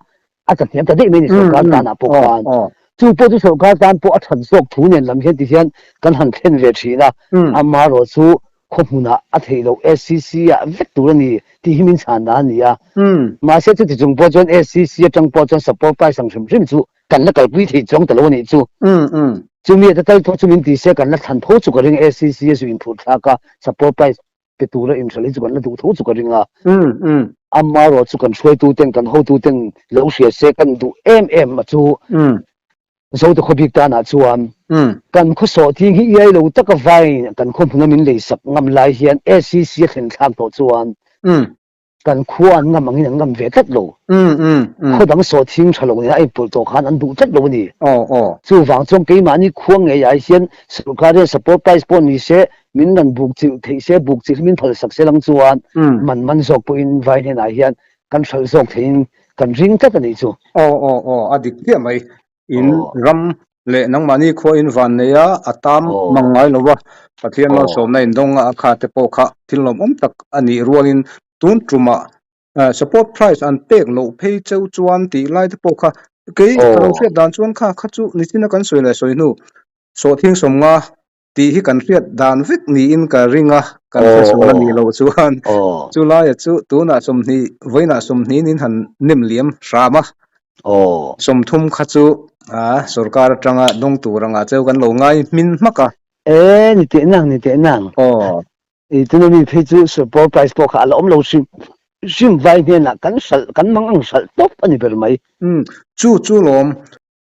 a tla hniam ta daih mai a ni sawrkar tanah pawh khan. Chu pawh chu sawrkar tan pawh a that zawk thu nen lam hian tihian kan han thlen ve thin a, amaherawh chu khaw hmunah a theih loh SCC ah vek tur a ni tih hi min chhan dan a ni a. Mahse chuti chung pawh chuan SCC atang pawh chuan support price ang hrim hrim chu kan la kalpui thei chuang ta lo a nih chu. Chumi ata tal pawh chu min ti se kan la thlan tho chu ka ring a, SCC a zu inphurh thlak a, support price pe tura inhralh hi chu kan la duh tho chu ka ring a. Amaherawh chu kan hruaitu ten kan hotu ten lo hria se kan duh em em a chu Zote khaw bik tanah chuan kan khaw sawhthing hi iai lo taka vain kan khaw hmuna min leisak ngam lai hian SCC a thlen thlak tawh chuan Kan khua an ngam angin an ngam ve tlat lo. Khaw dang sawhthing tha lo nena a inpawlh tawh khan an duh tlat lo a ni. Chuvang chuan keimahni khua ngeiah hian sorkar hian support price pawh ni se, min rawn buk chilh theih se, buk chilh hi min phal sak se lang chuan man man zawk pawhin vai hnenah hian kan hralh zawk theihin kan ring tlat a nih chu. Aw aw aw, a dik chiah mai. In ram leh nangmahni khua in van nei a, a tam mang ngai lo va, Pathian malsawmna in dawng a, a kha te pawh kha thil lawmawm tak a nih rualin tun tumah support price an pek loh phei cheu chuan tih lai te pawh kha kei ka lo hriat dan chuan kha kha chu nichina kan sawi leh sawi hnu sawhthing sawmnga tih hi kan hriat dan vek niin ka ring a, kan hre sual a nih loh chuan chu laia chu tunah 20 vawiinah 20 in han nem liam hram a, 30 kha chu sorkar atanga dawng tur anga cheu kan lo ngai hmin hmak a. E ni teh nang ni teh nang. I tuna mi phei chu support price pawh kha a la awm lo hrim hrim vai hnenah kan hralh kan mang ang hralh tawp a ni ber mai. Chu chu lawm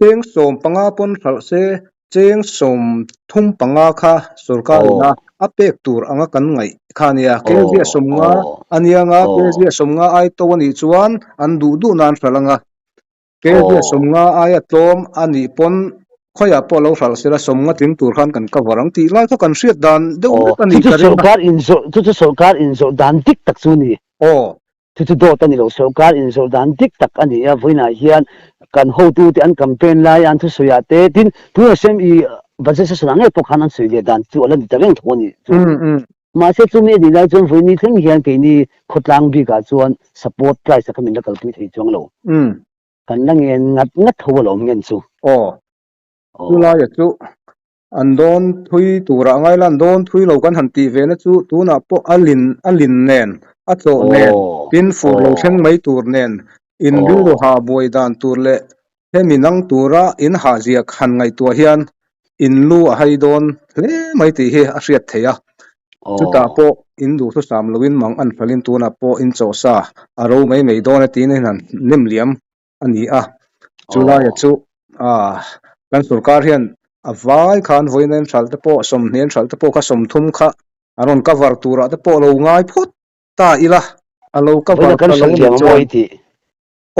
Cheng 15 pawn hralh se, cheng 35 kha sorkar ina a pek tur anga kan ngaih kha a nia. Kzia 50 a nia nga, kzia 50 ai to a nih chuan an duh duh nan hralh anga. Kzia 50 aia tlawm a nih pawn khawiah pawh lo hralh sela 50 tling tur khan kan cover ang tih lai kha kan hriat dan deuh vek a nih ka ring a. Chu chu sorkar inzawrh dan dik tak chu a ni. Aw. Chu chu dawt a ni lo, sorkar inzawrh dan dik tak a ni a, vawiinah hian kan hotute an campaign lai a an thusawiah te, tin tuna SME budget session ah ngei pawh khan an sawi leh dan chu a la ni ta reng tho a ni chu. Mahse chumi a nih lai chuan vawiini thleng hian keini khawtlang bikah chuan support price a kha min la kalpui thei chuang lo. Kan la ngen ngat ngat tho alawm ngen chu. Aw, chulaia chu An dawn thui turah ngai la, an dawn thui lo kan han tih ve na chu tunah pawh a lin a lin nen, a tlawh nen, tin fur lo thleng mai tur nen, in rilru hah buai dan tur leh hemi nang tura in hah ziak han ngaihtuah hian in lu a hai dawn hle mai tih hi a hriat theih a. Chutah pawh in duhthusam loin mang an hlalin tunah pawh in chawhsa a ro mai mai dawn e tiin a han nem liam a ni a, chu laia chu ah kan sorkar hian a vai khan vawiin en hralh te pawh 20 en hralh te pawh kha 30 kha a rawn cover turah te pawh lo ngai phawt ta ila a lo cover Vawiin kan ta lo hralh a nih liam a chuan mawi tih.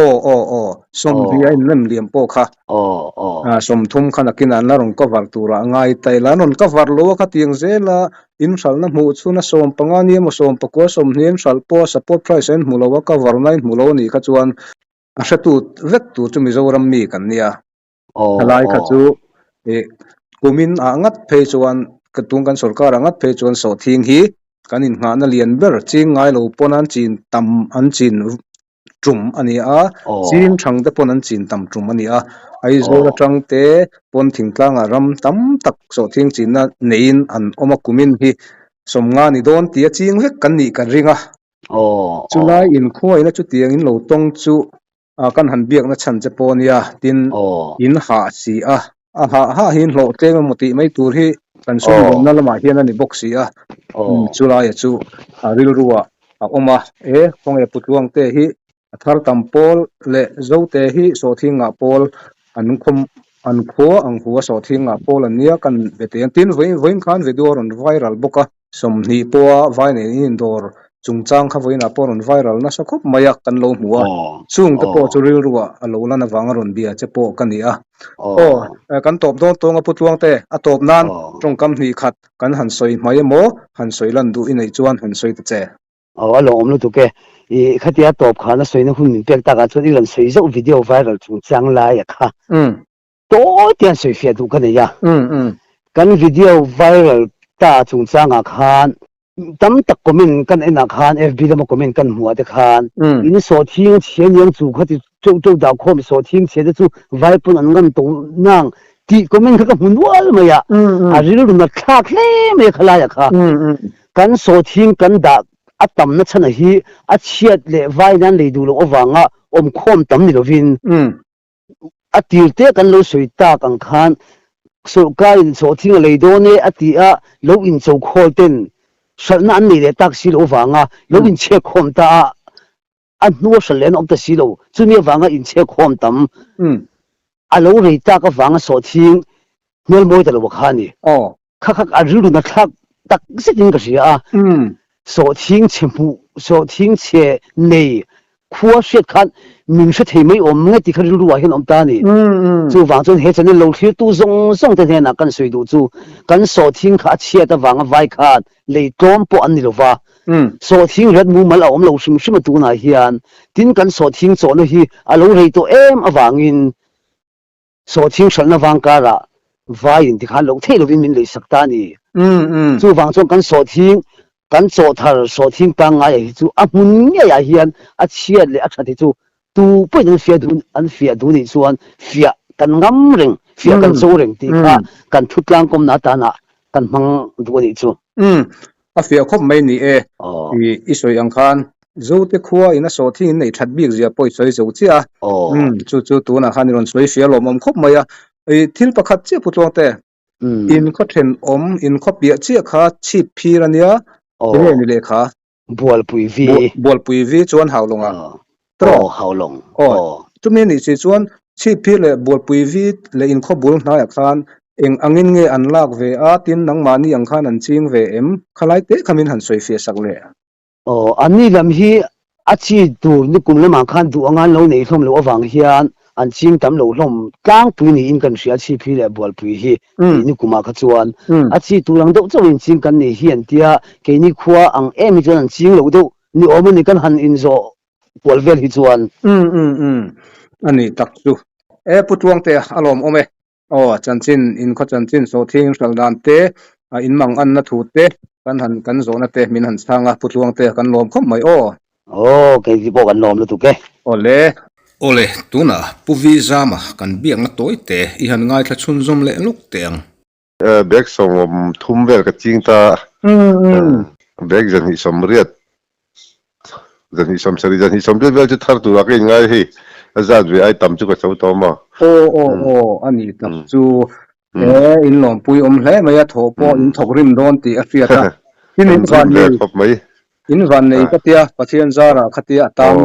aw aw aw 20 a inrem liam pawh kha Aw aw. ah 30 kha nakinah an la rawn cover turah a ngai ta ila an rawn cover lo a khatiang zela in hralhna hmuh chhuna 15 ni emaw 19 20 en hralh pawh support price a inhmu lo a cover na a inhmu lo a nih kha chuan A hretu vek tur chu Mizoram mi kan nia. Thalai kha chu ih kumin ah ngat phei chuan ka tung kan sorkar ah ngat phei chuan sawhthing hi kan innghahna lian ber ching ngai lo pawn an chin tam an chin tum a ni a, ching thang te pawn an chin tam tum a ni a. Aizawl atang te pawn thingtlang ah ram tam tak sawhthing chinna neiin an awm a kumin hi 50 ni dawn tia ching vek kan nih kan ring a. Chulai inkhuaina chutiang in lo tawng chu kan han biakna chhan che pawh a nia, tin in hah si a, a hah hah hi in hlawh tlem emaw tih mai tur hi kan sumdawnna lamah hian a ni bawk si a, chulaia chu a rilruah a awm a, e khawnge Putluangte hi a thar tam pawl leh Zote hi sawhthing ngah pawl an khawm an khua ang hu a sawhthing ngah pawl an nia kan be teh ang, tin vawiin khan video a rawn viral bawk a. 20 pawha vai nei in indawr. chungchang kha vawiinah pawh a rawn viral nasa khawp mai a, kan lo hmu a. Chungte pawh chu rilruah a lo lan avanga rawn bia che pawh ka ni a. Aw, kan tawp dawn tawng a Pu Tluangte, a tawp nan tawngkam hnih khat kan han sawi hmai emaw, han sawi lan duh i neih chuan han sawi ta che. Aw, a lawmawm lutuk e. I khatia tawp khan a sawina hun min pek takah chuan i rawn sawi zauh video viral chungchang laia kha tawi te an sawi fiah duh ka nei a. Kan video viral ta chungchangah khan tam tak comment kan enah khan FB lama comment kan hmuh ah te khan in sawhthing a chhia niang chu kha ti teuh teuh dah khawm sawhthing chhia te chu vai pawn an ngam to nang tih comment kha ka hmu nual mai a a rilru nat thlak hle mai a khalai ah kha kan sawhthing kan dah a tamna chhan ah hi a chhiat leh vai nan lei duh loh avanga awmkhawm tam ni lovin A tir te kan lo sawi tak ang khan sawrhkarin sawhthing a lei dawn e a ti a, lo incho khawl ten hralhna an nei leh tak si loh avanga lo inchhek khawm ta a, a hnua hralh leh an awm ta si lo. Chumi avanga inchhek khawm tam a lo rei tak avanga sawhthing hmel mawi ta lo a kha a ni. Kha kha a rilru na thlak tak zetin ka hria a, sawhthing chhe hmuh, sawhthing chhe nei khua hriat khan min hre thei mai awm nge tih kha rilru ah hian awm ta a ni. Chuvang chuan he channel lo thlirtu zawng zawng te hnenah kan sawi duh chu kan sawhthing kha a chhiat avanga vai khan lei tlawm pawh an ni lova, sawhthing ret mumal a awm lo hrim hrim a tunah hian, tin kan sawhthing chawhna hi a lo rei tawh em avangin Sawhthing hralhna vang karah vai in tikhan loh theih lovin min leisak ta a ni. Chuvang chuan kan sawhthing, kan chawhthar sawhthing pangngai ah hi chu a hmun ngei ah hian a chhiat leh a that hi chu tu pawhin an fiah duh an fiah duh nih chuan fiah kan ngam reng, fiah kan cho reng tih kha kan thutlang kawmna atana kan hmang duh a nih chu. A fiah khawp mai ni e. I sawi ang khan Zote khua in a sawhthing in neih that bik zia pawh i sawi zo chiah a. Chu chu tunah khan i rawn sawi fiah lawmawm khawp mai a. I thil pakhat chiah Pu Tluangte, in khaw thenawm, in khaw piah chiah kha chhip phir a nia, enge ni leh kha? Bualpui vi. Bualpui vi chuan Haulawngah. Aw, Haulawng. Aw, chumi anih si chuan Chhipphir leh Bualpui vi leh inkhaw bul hnaiah khan eng angin nge an lak ve a, tin nangmahni ang khan an ching ve em? Khalai te kha min han sawi fiah sak leh. Aw, anni lam hi a chi tur nikum lamah khan duh anga an lo neih hlawm loh avang hian an ching tam lo hlawm tlangpui niin kan hria Chhipphir leh Bualpui hi tih nikumah kha chuan a chi tur ang deuh chauhin ching kan nei hi an tia, keini khua ang em hi chuan an ching loh deuh ni awm a ni kan han inzawh kual vel hi chuan. Umm umm umm a nih tak chu. E Pu Tluangte a lawm awm e. Aw chanchin inkhaw chanchin sawhthing hralh dan te a in mang anna thu te kan han kan zawhna te min han chhang a Pu Tluangte kan lawm khawp mai aw. Aw kei chi pawh kan lawm lutuk e. Awle. Awle tunah Pu Vi Zama kan biakna tawi te i han ngaithla chhunzawm leh lawk teh ang. Bag sawmawm thum vel ka ching ta a, bag zahnih sawmriat, zahnih sawmsarih, zahnih sawmriat vel chu thar turah ka inngai hei, a zat ve ai tam chu ka cho tawm a. Aw aw aw a ni tak chu e in lawmpui awm hle mai a, thawh pawh in thawk rim dawn tih a hriat a, tin in van nei in van nei ka tia Pathian zarah khatia a tan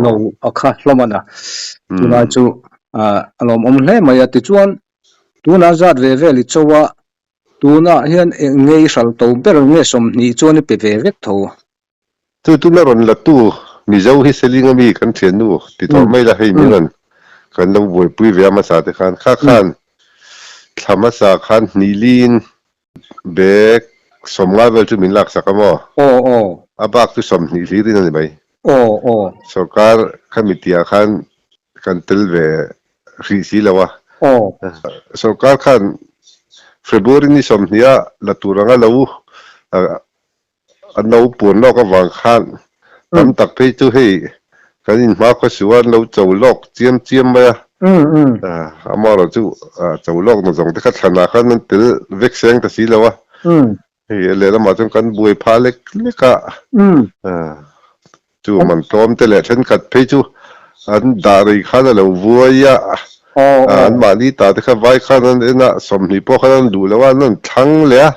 lo a kha hlawm a na, chulai chu a lawmawm hle mai a, tichuan Tunah zat ve vel i cho a, tunah hian eng nge i hral to ber nge 20 chuan i pe ve vek tho. Chu tuna rawn la tu Mizo hi Seling ami kan thiannu ti tawh mai la hei min rawn kan lo buaipui ve a hmasa te khan kha khan thla hmasa khan hnihliin bag 50 vel chu min laksak a maw? Aw aw. A bak chu 20 hlirin a ni mai. Aw aw. Sorkar khami tihah khan kan tel ve hrih si lo a. Aw. Sorkar khan February ni 20 a la tur anga lo an lo puan lawk avang khan tam tak phei chu hei kan inhma khawsuh a an lo cho lawk chiam chiam mai a. Amaherawh chu cho lawk na zawng te kha thlanah khan an tel vek seng ta si lo a. Hei lehlamah chuan kan buai phah lek lek a, chu man tlawm te leh thenkhat phei chu an dah rei khan a lo vuai a, an mahni ta te kha vai khan an en a, 20 pawh khan an duh lo a, an rawn thlang leh a,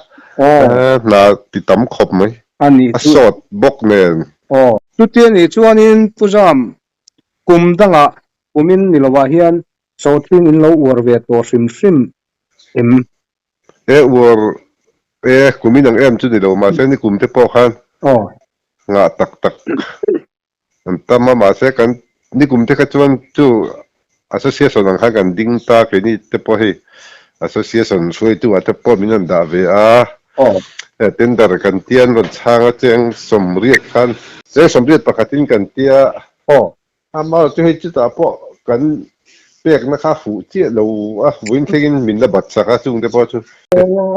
hna ti tam khawp mai, a sawt bawk nen. Aw, chutia nih chuanin Pu Zam, kum dangah kumin ni lovah hian sawhthing in lo uar ve tawh hrim hrim em? E uar e, kum in ang em chu ni lo, mahse ni kum te pawh khan Aw. Ngah tak tak an tam a, mahse kan nikum te kha chuan chu association ang khan kan ding ta, keini te pawh hei association hruaitu ah te pawh min rawn dah ve a, tender kan tia an rawn chhang a cheng sawmriat khan cheng sawmriat pakhatin kan tia amaherawhchu chu hei chutah pawh kan pekna kha fuh chiah lo a, vawiin thlengin min la bat sak a chungte pawh chu.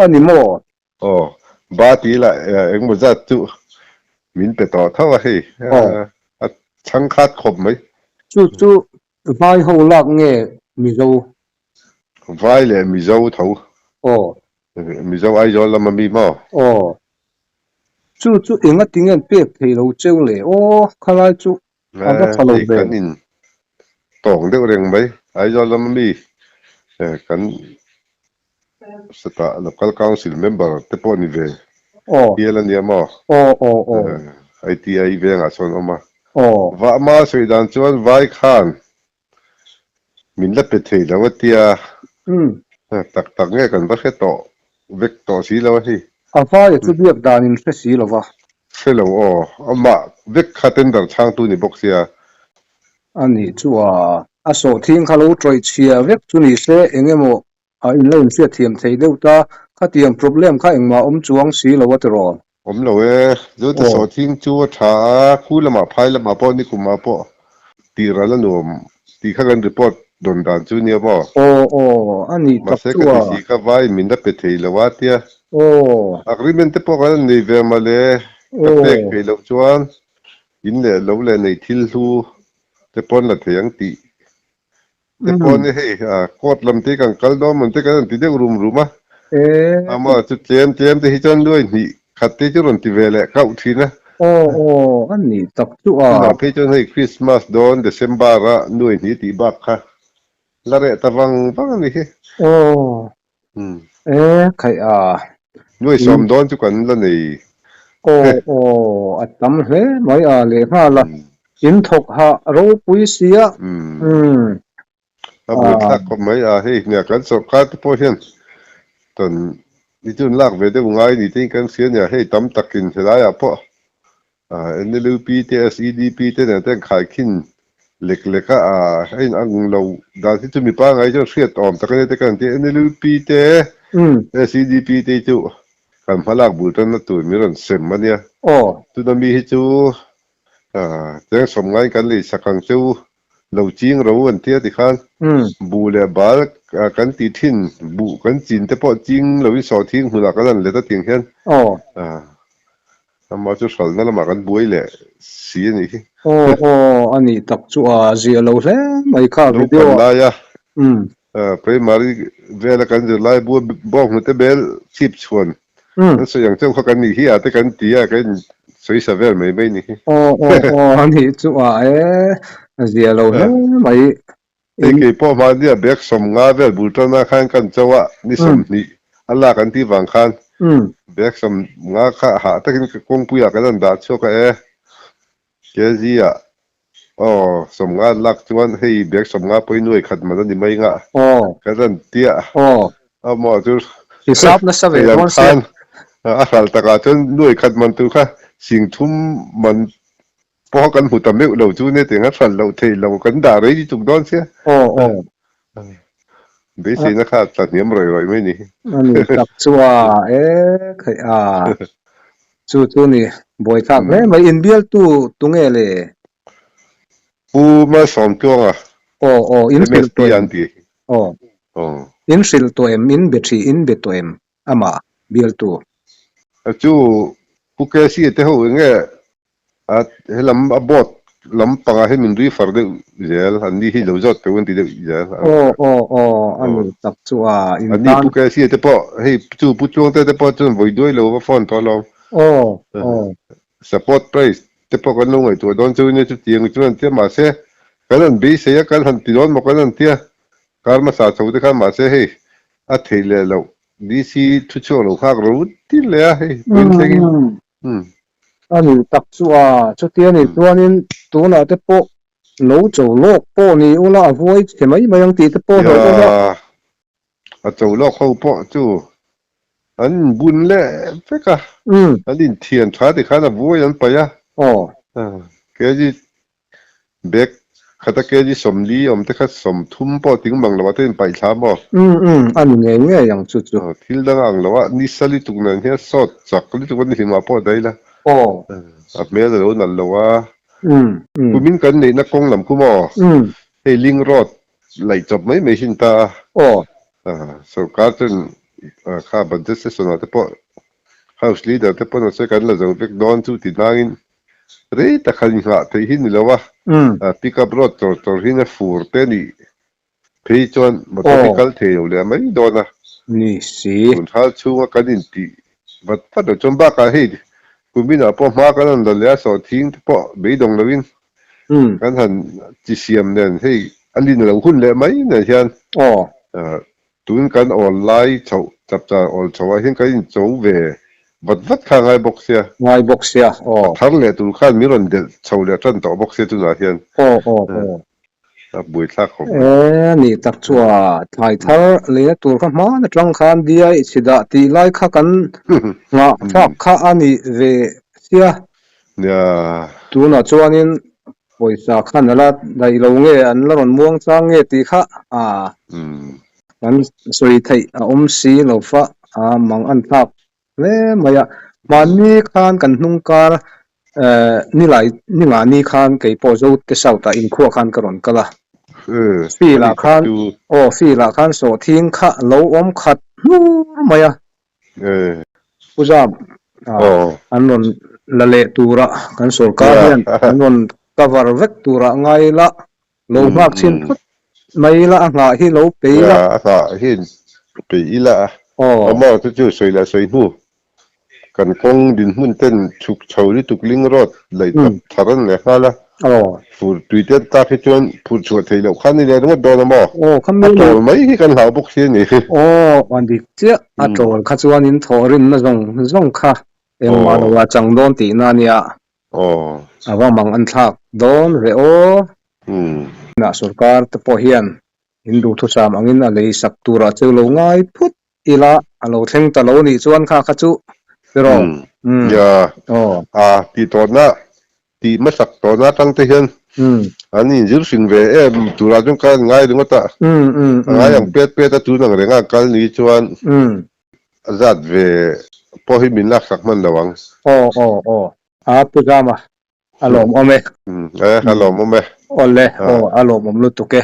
A ni maw? Aw, ba ti ila engmaw zat chu min pe tawh tho a hei, a chhang khat khawp mai. Chu chu vai ho lak nge Mizo? Vai leh Mizo tho. Aw. Mizo Aizawl lama mi maw? Aw. Chu chu enga tinge an pek thei lo cheu le? Aw, khalai chu a va tha lo Hei ve. kan in tawng deuh reng mai. Aizawl lama mi kan Seta Local Council member te pawh ni ve hial a nia maw? ITI vengah chuan awm a. Vahma sawi dan chuan vai khan min la pe thei lo a tia, tak tak nge kan va hre tawh vek tawh si lo a hei. A vaia chu biak dan in hre si lo va. Hre lo aw, amah vek kha tender chhangtu ni bawk sia. A nih chu a, a sawhthing kha lo tawih chhia vek chu ni se eng emaw A in lo inhriat thiam thei deuh ta, khatiang problem kha engmah awm chuang si lo a tiraw? Awm lo e, Zote sawhthing chu a tha a, khu lamah phai lamah pawh nikumah pawh tih ral a nuam tih kha kan report dawn dan chu nia maw? Aw aw, a nih tak Mahse chu ka a. ti si kha vai min la pe thei lo a tia. Aw. Agreement te pawh kan han nei ve mawle, ka pek Aw. theih loh chuan in leh lo leh nei thil hlu te pawn la thei ang tih Te pawh ni hei court lam te hi kan kal dawn mawn te kan han ti deuh rum rum a, amah chu tlem tlem te hi chuan nuai hnih khat te chu rawn ti ve leh kauh thin a. Aw aw a nih tak chu a. Tunah phei chuan hei Christmas dawn December a nuai hnih tih bak kha la reh ta vang vang a ni hi. Aw E khaih a. Nuai sawm dawn chu kan la nei. Aw aw a tam hle mai a lehnghal a. In thawk hah ropui sia. Umm. A buai thlak khawp mai a hei nia kan sawrkar te pawh hian tan hi chu an lak ve deuh ngai ni te in kan hria nia hei tam takin helaiah pawh NLUP te SEDP te nen te an khaikhin lek lek a, a inang lo dan hi chu mipa ngai chuan hriat awm tak a nia te ka han ti a, NLUP te SEDP te hi chu kan hmalak bul tanna tur min rawn sem a nia, tuna mi hi chu cheng sawm ngaiin kan lei sak ang che u, lo ching ro an tia tikhan buh leh bal kan ti thin, buh kan chin te pawh ching loin sawhthing hmunah kan han let a tiang hian. Amah chu hralhna lamah kan buai leh si a nih hi. Aw aw a nih tak chu a zia lo hle mai kha video ah. Naupan laia primary vela kan zir lai bua bawng hnute bel chip chhuan an sawi ang chauh kha kan nih hi a te kan ti a kan in sawi sa vel mai mai ni hi. Aw aw aw a nih chu a e a zia lo hle mai. Hei kei pawh hmania bag 50 vel bul tana khan kan cho a, ni 20 a lak an tih vang khan bag 50 kha hah takin ka kawngpuiah kan han dah chhuak a e. KG ah aw 50 an lak chuan hei bag 50 pawhin nuai khat man a ni mai ngah kan han tia a maw chu hei ang khan a hralh takah chuan nuai khat man tur kha singthum man Pawha kan hmu ta meuh lo chu nia tiang a hran loh theih lo kan dah rei lutuk dawn sia. Aw aw. Beiseina kha a tla hniam rawih rawih mai ni. A ni tak chu a e khaih a chu chu ni buaithlak hle mai inbialtu tunge le? Pu Malsawmtluanga Aw aw in hrilh MSP tawh em? an ti. Aw in hrilh tawh em in be thi in be tawh em amah bialtu? Chu Pu KC te ho enge A helam a board lam pangah hian min rui far deuh zel, an ni hi lo zawt teuh an ti deuh zel. Aw aw aw a ni tak chu a in tan. An ni Pu Kc te pawh hei chu Pu Chuangte te pawh chuan vawi duai lo va phone tawh alawm. Aw aw. Support price te pawh kan lo ngaihtuah dawn chu nia chutiang chuan an tia mahse kan han beisei a kan han ti dawn maw kan han tia kar hmasa chho te khan mahse hei a theih leh loh DC thuchhuak lo nghak ro ti leh a hei puin thlengin. Umm. A ni tak chu a, chutia ni chuanin tunah te pawh lo cho lawk pawh ni ula a vuai chhe mai mai ang tih te pawh hlauh ula. Ia, a cho lawk ho pawh chu an inbun leh vek a, an inthian tha tikhan a vuai an paih a. Aw. Kg Bag khata kg 40 awm te kha 30 pawh ting mang lo ah te in paih thla maw? Umm umm a ni ngei ngei ang chu chu. Aw thil dang a ang lo a, ni sa lutuk nen hian sawt chak lutuk a ni hlimah pawh daih la. Aw. A hmel a lo nalh lo a. Umm umm. Kumin kan neihna kawng lam khu maw? Umm. Hei link road laih chawp mai mai hin ta a. Aw. Sorkar chuan kha budget session ah te pawh house leader te pawn a sawi kan la zo vek dawn chu ti nangin Rei tak han nghah theih hi ni lo a, pick up road chawr chawr hian a fur te nih phei chuan motor hi kal thei lo leh mai dawn a. Ni si. Tun hal chhunga kan intih vat vat loh chuan bakah hei kuminah pawh hma kan rawn la leh a, sawhthing te pawh beidawng loin kan han chi siam nen hei a lin lo hun leh mai nen hian Tun kan awl lai chhoh chapchar awl chhoh ah hian kan incho ve vat vat kha a ngai bawk sia. Ngai bawk sia, aw. A thar leh tur khan min rawn delh chho leh tan tawh bawk sia tunah hian. Aw, aw, aw. A buaithlak khawp mai. E, nih tak chu a, thlai thar leina tur kha hman atang khan diai chhi dah tih lai kha kan nghah thlak kha a ni ve sia. Nia. Tunah chuanin Pawisa khan a la daih lo nge an la rawn muang chang nge tih kha a kan sawi theih a awm si lo fa a mang an thlak hle mai a. Mahni khan kan hnung kar nilai ningah ni khan kei pawh Zote South ah inkhuah khan ka rawn kal a. Field ah khan aw field ah khan sawhthing kha lo awm khat hnur mai a. Pu Zam, an rawn la leh tura kan sorkar hian an rawn cover vek tura ngai la, lo nghak chhin phawt mai la, a nghah hi lo pei la. A nghah hi pei ila a, awm chu chu sawi leh sawi hnu. Kan kawng dinhmun ten chhuk chho lutuk ling road laih tawp thar an leh nghal a, fur tui te an tlak hi chuan phurh chhuah theih loh khan ni leh ringawt dawn a maw? A tawl mai hi kan hlau bawk si a ni. Aw, a dik chiah, a tawl kha chuanin thawhrimna zawng zawng kha engmah lo a chang dawn tihna a nia. A va mang an thlak dawn ve aw. Tunah sorkar te pawh hian in duhthusam angin a lei sak turah cheu lo ngai phut Ila a lo thleng ta lo nih chuan kha kha chu tiraw? Umm. Nia. Aw. A tih tawhna, tih hmasak tawhna atang te hian an inzir hring ve em turah chuan ka ngai ringawt a. A ngai ang pet pet a tun ang renga kal ni chuan a zat ve pawh hi min laksak hman lo ang. Aw aw aw. A Pu Zama, a lawmawm e. E, a lawmawm e. Awle, aw a lawmawm lutuk e.